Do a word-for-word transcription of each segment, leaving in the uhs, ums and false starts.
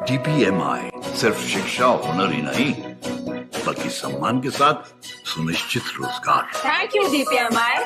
डीपीएमआई सिर्फ शिक्षा होनर ही नहीं, बल्कि सम्मान के साथ सुनिश्चित रोजगार। Thank you, DPMI.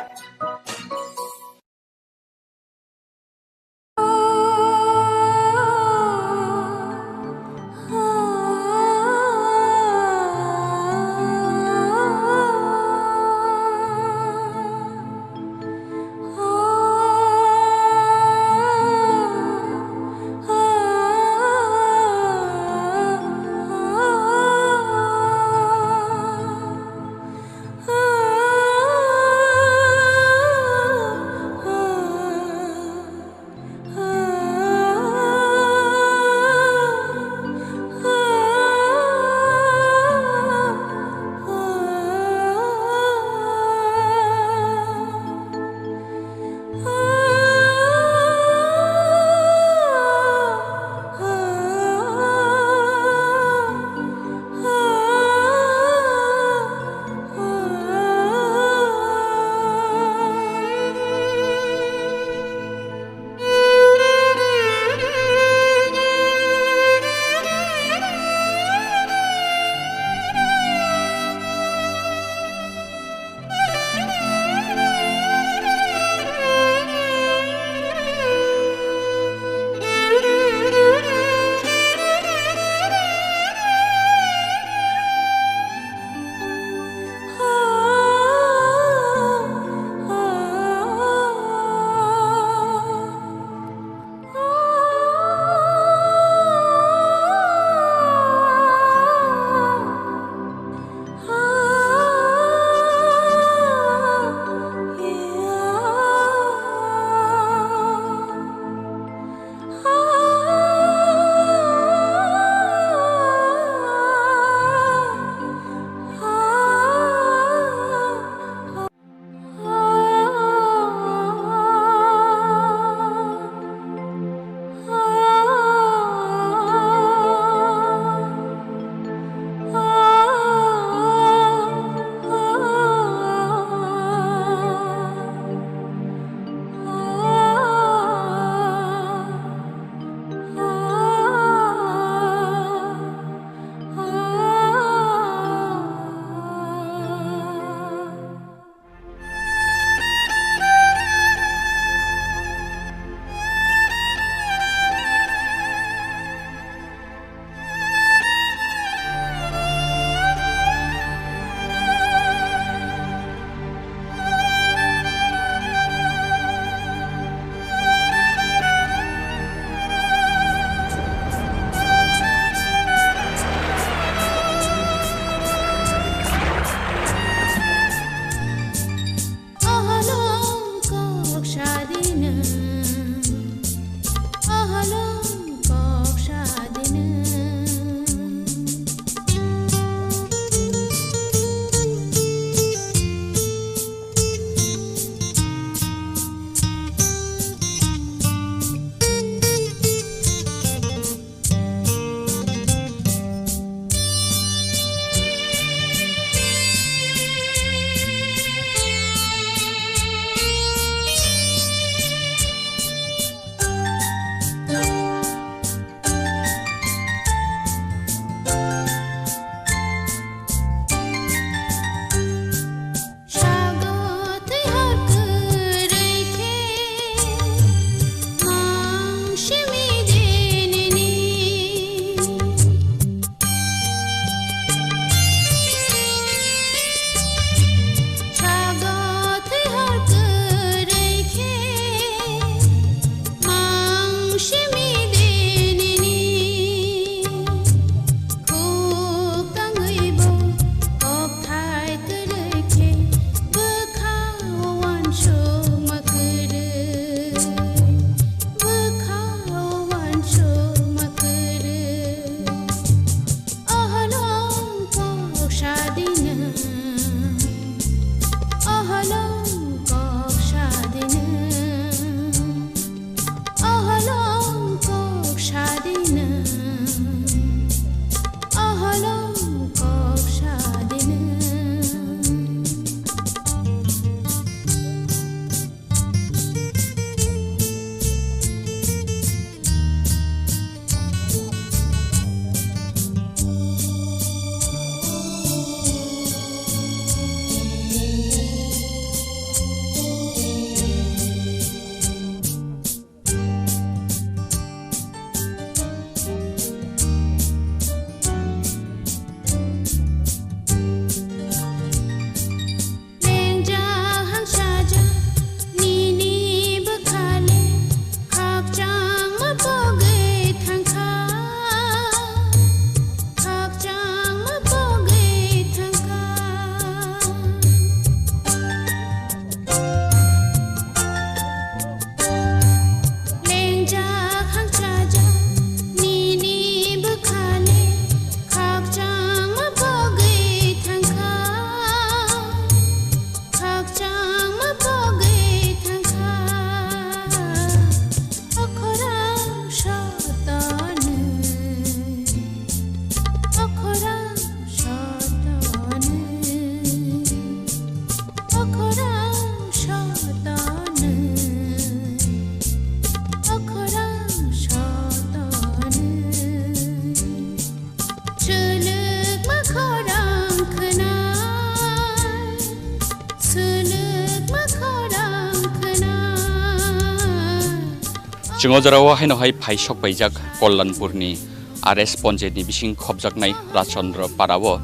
Chwng o jorao haino hai phai sok paijak Kollanpurni R S Panchayatni bising khopjaknai Rajchandra Parao.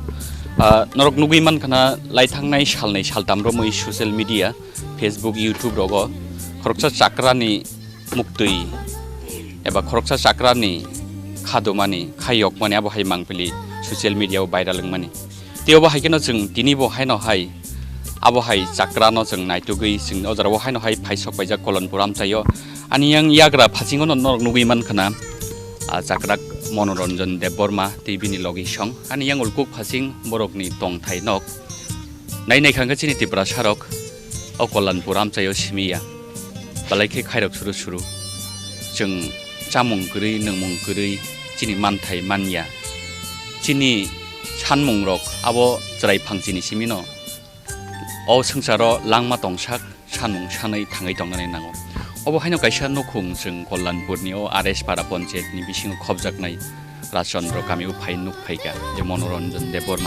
Ah, norok nugwi mankha na, lai thangnai salnwi saltam romwi social media, Facebook, YouTube rogo khoroksa chakrani muktwi eba khoroksa chakrani khadumani, khayokmani abo hai mangpili social media o viral wngmani. Tei obo hai kheno chwng tini bo haino hai, abo hai chakrano chwng naitugwi chwng o jorao haino hai phai sok paijak Kollanpur amchaio. Ani yang yagra phasingo no norok nugwi mankha na, ah, chakrak Monoranjan Debbarma tei bini logisong. Ani yang ulkuk phasing borokni tongthai nok. Nai nai kha hwnkhe chini Tiprasarok o Kollanpur amchaio simi ya. Belai khe khairok suru suru. Chwng chamung kwrwi, nwngmung kwrwi chini manthai man ya. Chini sanmungrok abo chwrai phang chini simi no. O swngcharo langma tongsak sanmung sanwi thangwi tongnani nango. Obo haino kaisa nukhung chwng Kollanpurni o R S Para Panchayatni bisingo khopjaknai Rajchandra kamio phai nuk phaikha je Monoranjan Debbarma.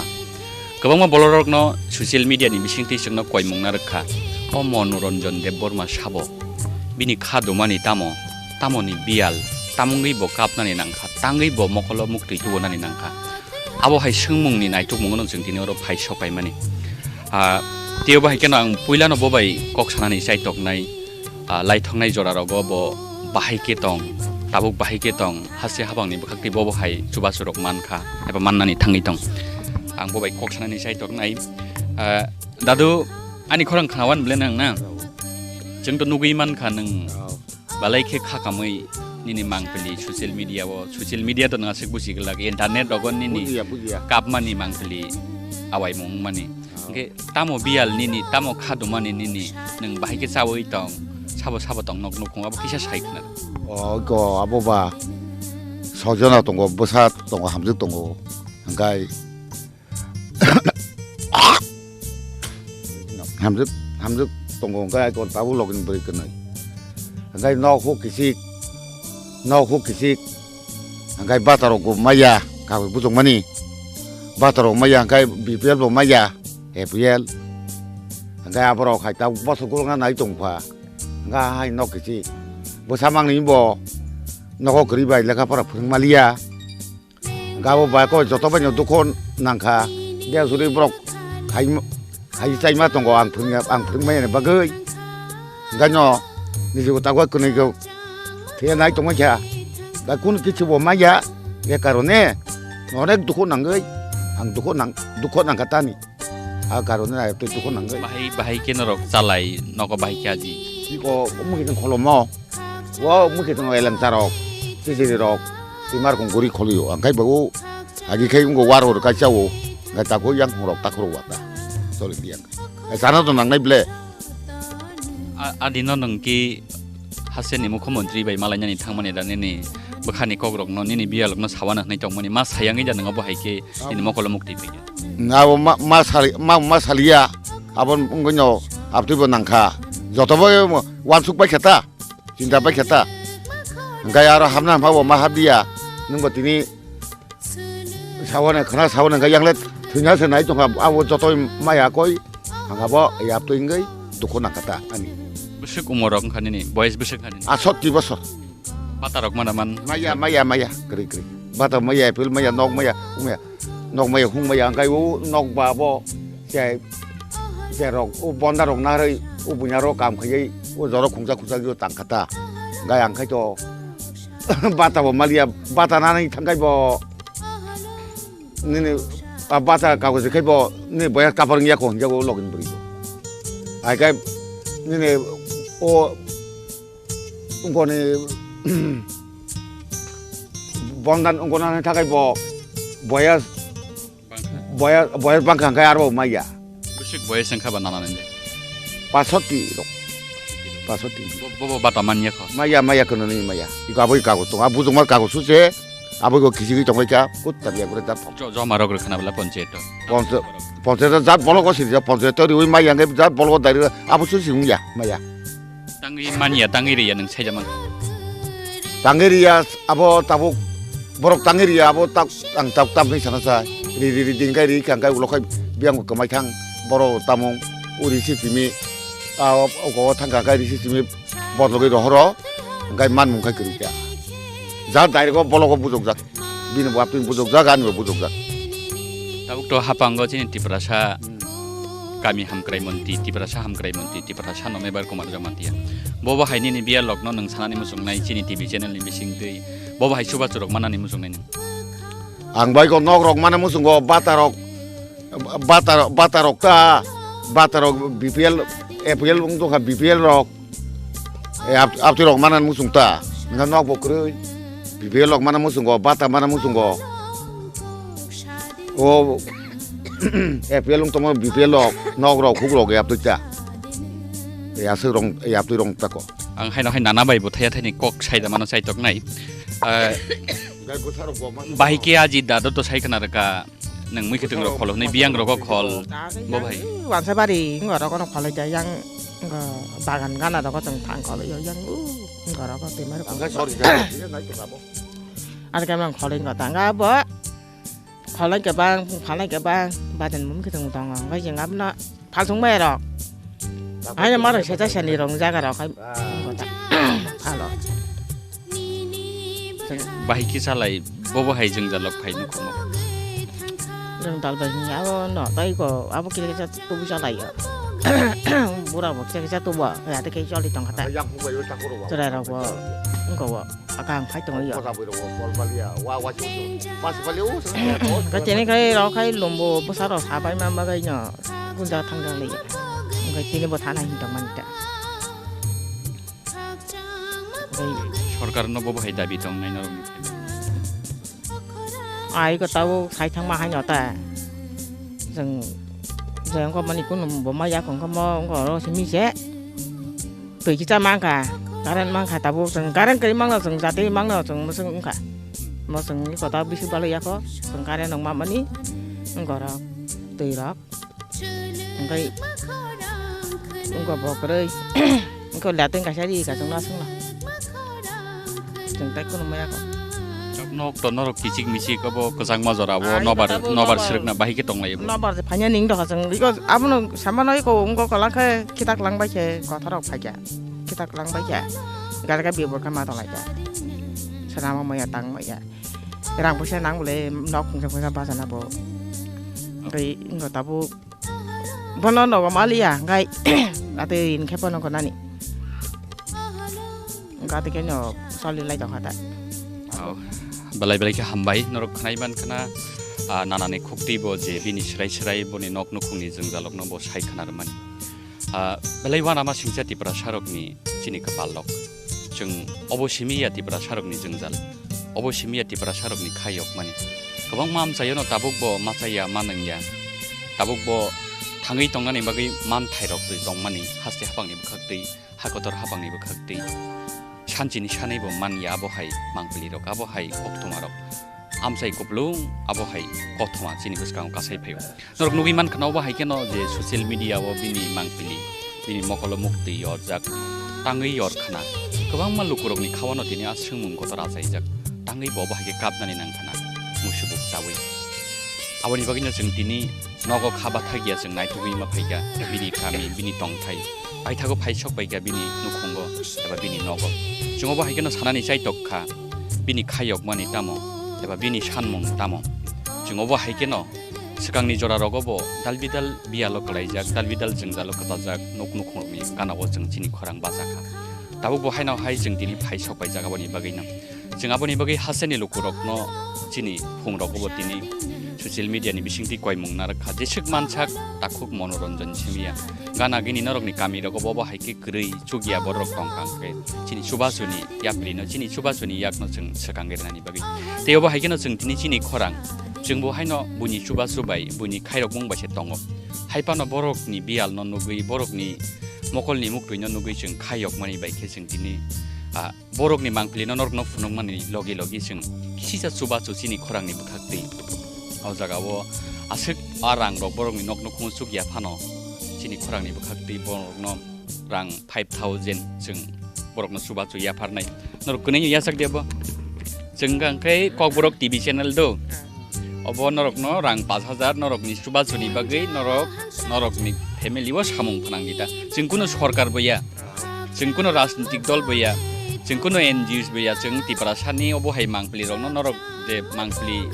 Kwbangma bolorokno social media ni bisingtwi chwngno koimung narwkha. O Monoranjan Debbarma sabo bini kha dumani tamo, tamoni biyal, tamungwi bo kapnani nangkha, tangwi bo mokolo muktwi tubunani nangkha. Abo hai swngmungni naitukmungono chwng tini oro phai sokaimani. Ah, tei obo hai kheno ang puilano bo bai kok sanani chaitoknai, ah, laithoknai jorarogo bo bahai khe tong, tabuk bahai khe tong, haste habangni bwkhaktwi bobo hai chubachu rok mankha eba mannani thangwi tong. Ang bo bai kok sanani chaitoknai. Ah, dadu, ani khorang khnawan bwle nang na? Chwng to nugwi mankha nwng. Balai khe kha kamwi nini mangpili social media o, social media to nwng aswk buji glak, internet rogo nini Bujiya, bujiya. Kapmani mangpili awaimung wngmani. Hwnkhe tamo biyal nini, tamo kha dumani nini, nwng bahai khe chaui tong, sabo sabo tong nok nukhung abo kisa sai khna. O ko abo ba sojona tongo, bwsa tongo, hamjwk tongo, hwnkhe Hamjwk, hamjwk tongo, hwnkhe ai kok tabuk logini bwrwi kwnwi. Hwnkhe nok huk kisik, nok huk kisik. Hwnkhe bata rok bo maya, kagoj bujokmani. Bata rok maya, hwnkhe B P L bo maya, A P L. Hwnkhe aborok hai tabuk bosor kwbangma nai tongkha. Hwnkhe hai nok kisik. Bwsa mangni bo nogo kwrwi bai lekha pora phwrwng maliya. Gabo bai kok joto bai no dukho nangkha. Dia suri borok khai, khai chaima tongo ang phwrwngya, ang phwrwngmani bagwi. Hwnkhe no niji bo tabuk kwnwi khe thwiya nai tongmani kha. Bai kunu kichu bo maya. E karone onek dukho nangwi ang dukho nang, dukho nangkha tani. A karone ayok tei dukho nangwi. Bahai, bahai khe norok chalai nogo bahai khe aji. Iko mukhe tong kholomo. Wo mukhe tong eleng charok, chijiri rok, timar kong guri kholiyo. Angkhai bago agi khai ungo waro rwkai chao. Ngai tako yang rok takro wata. Choli diang. E chana to nangnai ble. A, adino nwng ki Hasteni mukhyamantri bai malainani thangmani da nini bwkhani kokrokno, nini biyalokno sawana hwnwi tongmani, ma sayangwi da nwng obo hai khe nini mokolo muktwi phaikha? Abo ma, ma sali, ma, ma saliya, abo wngwino abtwi bo nangkha. Jotobo uansuk bai khe ta, chinta bai khe ta. Hwnkhe aro hamna hwnba bo ma hapdiya, nwngbo tini Sawane khna sawane hwnkhe yangle thwina se nai tongkha, abo joto maya koi hangabo yaptwi wngwi dukhu nangkha ta ani. Bwswk umor rok wngkha nini, boyes bwswk wngkha nini? Asot ti bosor. Bata rok mana man? Maya, maya, maya, kwrwi, kwrwi. Bata maya, apple maya, nok maya, umaya, nok maya, hung maya, hwnkhe o nok ba bo chai, chai rok, o bonda rok narwi, o buina rok kam khaiwi, o joro khungsa khungsa yo tangkha ta. Hwnkhe ang khai to bata bo maliya, bata nanai thangkhai bo. Nini a bata kagoj khe bo nini boya kapar wngya kho hinjago login bwrwi. Ai khe nini o ungkoni bondan ungkona thakai bo boya, boya, boya bangkha khe aro maya. Bwswk boyes wngkha ba nana nini? Pasoti rok. Pasoti. Bo, bo, bo bata manya kho? Maya, maya kono ni maya. Iko abo kagoj tong. Abo jongma kagoj suse. Abo ko kichigwi tongbai kha. Kut tabiya gure jat. Jo, joma rok rwkhana bela panchayat to. Panchayat, panchayat jat bolo ko siri jat panchayat to riwi maya ngai jat bolo ko dari abo suse hung ya maya. Tangwi manya, tangwi riya nwng saijama. Tangwi riya abo tabuk borok tangwi riya abo tak ang tak tam ni sana sa ri ri ri din kai ri kang kai ulo khai biang kwmai thang borok tamung uri si timi a o go thang kang kai ri si timi bodol gwi rohoro. Hwnkhe manmung khe kwrwi kha. Ja direct o bologo bujokjak. Bini bo apni bujokjak, ani bo bujokjak. Tabuk to hapango chini Tiprasa kami hamkrai monti, Tiprasa hamkrai monti, Tiprasa no Mebar Kumar Jamatia. Bobo hai nini biya lokno nwng sanani muchungnai chini T V channel ni bisingtwi. Bobo hai chubachu rok manani muchungnai nwng. Ang bai ko nok rok mana muchungo bata rok, bata, bata rok ta, bata rok B P L, A P L wng tongkha B P L rok. E, ap-, aptwi rok mana muchung ta. Nga nok bo kwrwi. B P L rok mana muchungo, bata mana muchungo. O, A P L wng tongma B P L rok, nok rok, huk rok, e aptwi ta. E aswk rong, e aptwi rong ta ko. Ang haino hai nana bai bo thaya thaini kok saida mano chaitok nai. Ah, Gai bwsa rok bo ma- bahai khe aji dado to sai khna rwkha. Nwng mui khitung rok khol hwnwi biyang rogo khol. Bo bhai. Wansa bari ngoro kono kholoi da yang, ngo bagan gana rogo tong thang kholoi yang u ngoro ko temar ko. Ang khe sori khe nai to sabo. Ar khe mang kholoi ngo tanga bo. Kholoi ke bang, phalai ke bang, badan mum khitung tongo. Ngai jeng abna phalsung mai rok. Hai maro seta sani rong jaga rok hai. Phalo. Bahai kisa lai bobo hai jwngjal lok phai nukhumo. Jwngjal bai hini abo no tai ko abo kisa kisa tubu jalai ya. Bura bo kisa kisa tubu ya te kai joli tong kata. Yang phung bai ta koro ba. Chwrai rok bo wngko bo akang phai tong yo. Kota bui rok bo bol balia wa wa chu chu. Pas balia u. Ka tene kai rok kai lombo bwsa rok sabai ma bagai no gunja thang jang lai. Ngai tini bo thana hin tong man ta. Sorkar no bo bahai dabi tong nai norok ni. Ai ko tabo sai thang ma hai no ta. Jeng, jeng ko mani kun bo ma ya kon ko mo ko ro simi se. Twi kicha mangkha, current mangkha tabo chwng current kwrwi mangno chwng jatwi mangno chwng mwchwng wngkha. Mwchwng ni kota bisi balwi yakho chwng current rok mamani wngkha rok twi rok. Hwnkhe wngkha bo kwrwi wngkha latwi kaisa ri ka chwngno aswkno. Chwng tai kheno maya kho. Nok to norok kichik michik obo kwchangma jora o. Ai, nobar, kota bo nobar nobar. Srwkna bahai khe tong lai bo. Nobar je phanya ning doha chwng iko abono sama no iko wngko kolang khe khitak lang bai khe kothorok phaikha. Khitak lang bai khe gari khe bibur khe ma tong lai kha. Swnamo maya tang maya. Rang puisa nang bole nok khungsa khungsa bachana bo. Tei wngkha tabuk. Bono nogo maliya, hwnkhe atwi hwnkhe bono gonani. Hwnkhe atwi khe no soli lai tongkha da. Oh, belai belai khe hambai, norok khnai man khna, ah, nanani khukti bo je bini srai srai boni nok nukhungni jwngjalokno bo sai khna rwmani. Ah, belai uanama singcha Tiprasarokni chini kwpal rok. Chwng obo simi ya Tiprasarokni jwngjal. Obo simi ya Tiprasarokni kha yokmani. Kwbangma amchaio no tabuk bo machaya, manwngya. Tabuk bo thangwi tongnani bagwi manthairok twi tongmani haste haphangni bwkhaktwi, hakotor haphangni bwkhaktwi. Sanchini sanwi bo manya abo hai mangpili rok, abo hai koktwma rok. Amchai kuplung abo hai kothoma chini bwskango kasai phaio. Norok nugwi mankha na obo hai kheno je social media o bini mangpili, bini mokolo muktwi yorjak, tangwi yor khna. Kwbangma lukurokni khawano tini a swngmung kotor achaijak, tangwi bo obo hai khe kapnani nang khna, musubuk chawi. Aboni bagwino chwng tini nogo kha bathakya chwng naithogwi ma phaikha, bini kami, bini tongthai. Paithago phaisok bai kha bini nukhungo eba bini nogo. Chwng obo hai kheno sanani chaitok kha, bini khayokmani tamo eba bini sanmung tamo. Chwng obo hai kheno swkangni jora rogo bo dalbidal biyalo kwlaijak, dalbidal jwngjalo kwchajak, nuk nukhungrokni gana o chwng chini khorang bacha kha. Tabuk bo haino hai chwng tini phaisok bai jak aboni bagwino. Chwng aboni bagwi hasteni lukurokno chini phungrok obo tini social media ni bisingtwi koimung narwkha, jeswk mansak takhuk Monoranjan Simiya. Gana gini norokni kamirok obo, obo hai khe kwrwi chukya borok tongkha hwnkhe chini chubachuni yaprino, chini chubachuni yakno chwng swkang rinani bagwi. Tei obo hai kheno chwng tini chini khorang, chwngbo haino buini chubachu bai, buini khairokmung bai se tongo. Hai phano borokni biyalno nugwi, borokni mokolni muktwino nugwi chwng khaiyokmani bai khe chwng tini, ah, borokni mangpilino norokno phunukmani logi logi chwng kisisa chubachu chini khorangni bwkhaktwi. O jagao aswk a rangrok borokni nokno khungchukya phano chini khorangni bwkhaktwi borokno rang five thousand chwng borokno chubachu yapharnai. Norok kwnwi yachak de bo? Chwng hwnkhe Kokborok T V channel do. Obo norokno rang pash hajar norokni chubachuni bagwi norok, norokni family o samung phnangdi ta. Chwng kunu sorkar bo ya. Chwng kunu rajnitik dol bo ya, Chwng kunu N G Os bai ya, chwng Tiprasani obo hai mangpili rokno, norok je mangpili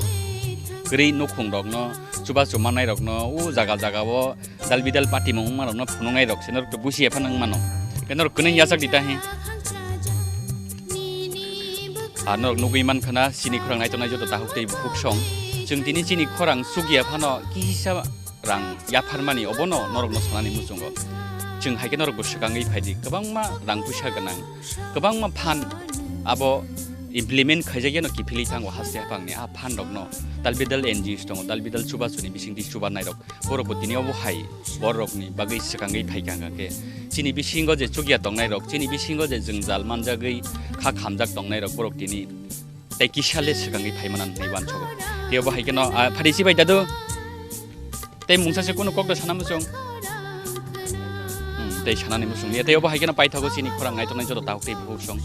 kwrwi nukhung rokno, chubachu manai rokno, o jaga jaga o dal bidal party mung wngma rokno phunuknai rok se norok to busi ya phano wngmano. Khe norok kwnwi yachak di ta he. Ar norok nugwi mankha na, chini khorang naitongnai joto takhuk tei bukhuk song. Chwng tini chini khorang chukya phano kisa rang yapharmani obono norokno sanani muchungo. Chwng hai khe norokbo swkangwi phai di, kwbangma rang puisa gwnang, kwbangma phan abo implement khaijakya no kiphilwi thango haste haphangni a phan rokno. Dal bidal N G Os tongo, dal bidal chubachuni bisingtwi chubanai rok, borokbo tini obo hai borokni bagwi swkangwi phaikha hwnkha khe chini bisingo je chukya tongnai rok, chini bisingo je jwngjal manjagwi kha khamjak tongnai rok, borok tini tei kisa le swkangwi phaimana hinwi uansugo. Tei obo hai kheno, ah, phari si bai dadu. Tei mungsa se kunu kok da sana muchung. Hmm, tei sanani muchung ya. Tei obo hai kheno paithago chini khorang naitongnai joto takhuk tei bukhuk song.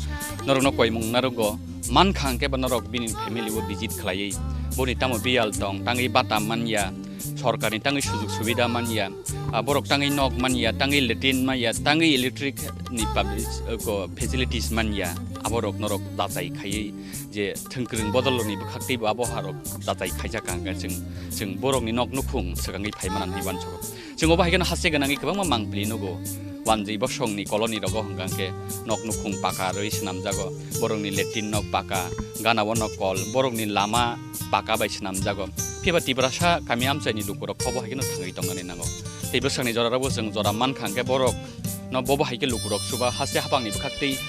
Norokno koimung narugo. Mankha hwnkhe ba norok bini family o visit khlaiwi. Boni tamo biyal tong, tangwi bata manya, sorkarni tangwi sujug subida manya. Ah, borok tangwi nok manya, tangwi latrine manya, tangwi electric ni public, eh, ko facilities manya. Aborok norok dachai khaiwi je thwngkwrwng bodolrokni bwkhaktwibo abo harok dachai khaijak hwnkhe chwng, chwng borokni nok nukhung swkangwi phaimana hinwi uansugo. Chwng obo hai kheno haste gwnangwi kwbangma mangpili nugo. Wanjwi bosongni colony rogo hwnkha hwnkhe nok nukhung paka rwi swnamjago, borokni latrine nok paka, gana-o nok kol, borokni lama paka bai swnamjago. Phiya ba Tiprasa kami amchaini lukurok khobo hai kheno thangwi tongnani nango. Tei bwsakni jorarokbo chwng jora mankha hwnkhe borok no bobo hai khe lukurok chuba haste haphangni bwkhaktwi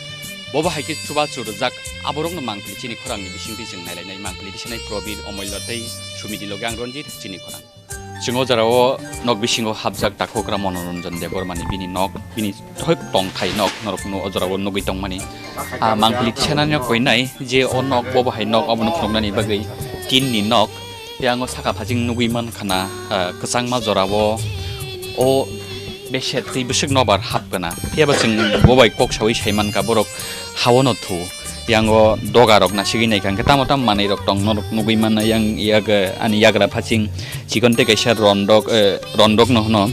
bobo hai khe chubachu rwjak, aborokno mangpili chini khorangni bisingtwi chwng nailainai, mangpili tisanai Probir, Omollo tei Sumiti loge ang Ranjit chini khorang. Chwng o jorao nok bisingo hapjak takhukra Monoranjan Debbarmani bini nok, bini thoi tongthai nok norokno o jorao nugwi tongmani. Ah, mangpili tisanani koinai je o nok bobo hai nok obono phunuknani bagwi tinni nok. Tei ang o saka phasing nugwi mankha na, ah, kwchangma jorao o beser twi bwswk nobar hapkha na. Phiya ba chwng bo bai kok saui sai mankha, borok ha-o no thu. Yang o doga rok nasigwi naikha, hwnkhe tamo tamo manwi rok tong norok nugwi manna, yang yak, ani yagra phasing chikon tei kaisa rondok, eh, rondok no hwno.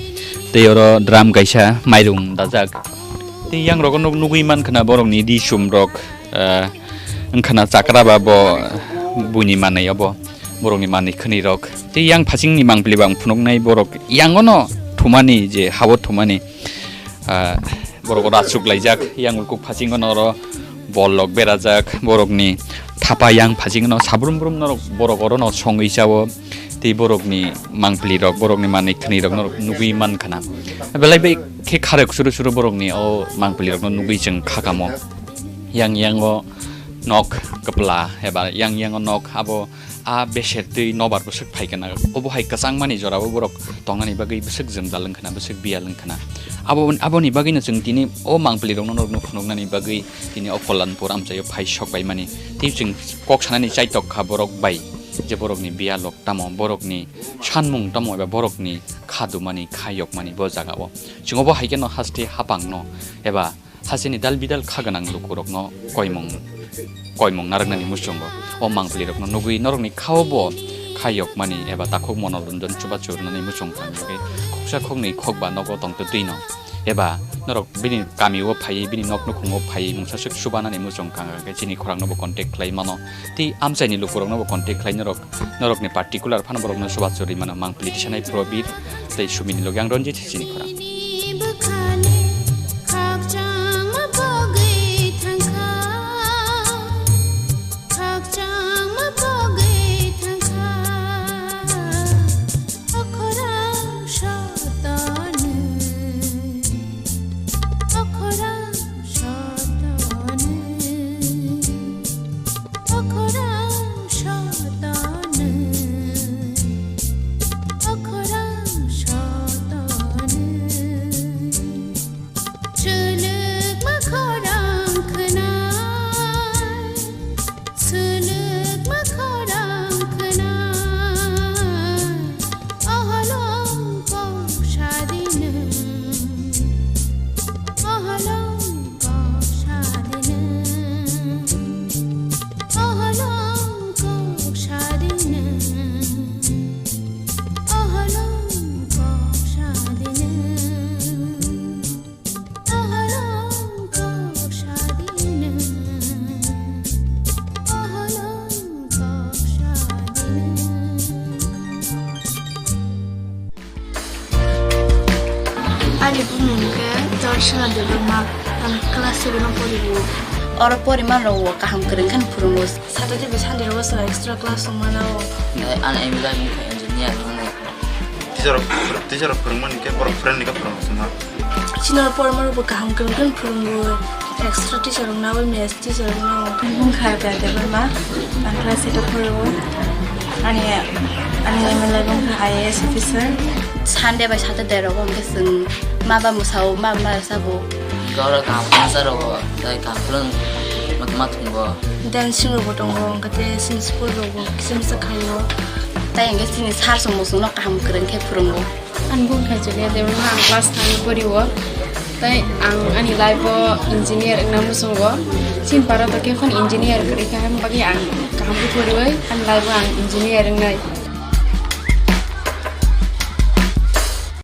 Tei oro drum kaisa mairung dajak. Tei yang rogo nuk-, nugwi mankha na borokni risum rok, eh, wngkha na chakra ba bo buini manwi obo. Borokni manwi khwnwi rok. Tei yang phasingni mangpili bang phunuknai borok yangono thumani je ha-o thumani, ah, borok rachuk laijak, yang kuk phasingo noro bol rok berajak, borokni thapa yang phasingo no sabrum brum norok borok orono songwi chao. Tei borokni mangpili rok, borokni manwi khwnwi rok norok nugwi mankha na. Belai bai khe kharok suru suru borokni o mangpili rokno nugwi chwng khakamo. Yang yango nok kwpla eba yang yango nok abo a beser twi nobar bwswk phai khe na, obo hai kwchangmani jorabo borok tongnani bagwi bwswk jwngjal wngkha na, bwswk biyal wngkha na. Abo, aboni bagwino chwng tini o mangpili rokno norokno phunuknani bagwi tini o Kollanpur amchaio phai sok bai mani. Tei chwng kok sanani chaitok kha borok bai je borokni biyalok tamo, borokni sanmung tamo eba borokni kha dumani, kha yokmani bo jagao. Chwng obo hai kheno haste hapangno eba hasteni dal bidal kha gwnang lukurokno koimung, koimung narwknani muchungo. O mangpilirokno nugwi norokni khao bo kha yokmani eba takhuk Monoranjan chubachu rwnani muchung thang bagwi khoksa khoknwi khokba nogo tongtwtwino. Eba norok bini kamio phaiwi, bini nok nukhungo phaiwi mungsa swk chubanani muchung thang hwnkhe chini khorangno bo contact khlai mano. Tei amchaini lukurokno bo contact khlai norok Norokni particular phano borokno chubachu rwi mano, mangpili tisanai Probir tei Sumini logi ang Ranjit chini khorang. Khorang sotoni, o khorang sotoni, o khorang sotoni, Ani bumung khe Dorshana Debbarma, ang class seven o poribo. Oro poriman rok kaham kwrwng khe phwrwngo. Saturday bai Sunday rogo chwng extra class wngmano. Ang M E lai wngkha engineer wngmani. Teacher rok, teacher rok phwrwngmani khe borok friendly khe phwrwngo chwngno. Chini oro poriman rokbo kaham kwrwng khe phwrwngo. Extra teacher rok nawi mess teacher rok no. Bung kha Debbarma, ang class eight o poribo. Ani, ani M L A bung kha I A S officer. Sunday bai Saturday rogo hwnkhe chwng ma ba mwsao, ma ba sabo. Goro kaham khwnasa rogo, tai kaham khwlwng matma thwngo. Dancing rogo tongo, hwnkhe tei chini school rogo kisa misa khaio. Tai hwnkhe chini sir song bo chwngno kaham kwrwng khe phwrwngo. Ani bung kha Julia Debbarma, ang class nine o poriwo. Tai ang ani life o engineer wngna muchungo. Chini para to kephon engineer kwrwi kha, hwn bagwi ang kaham khe poriwi ani life o ang engineer wngnai.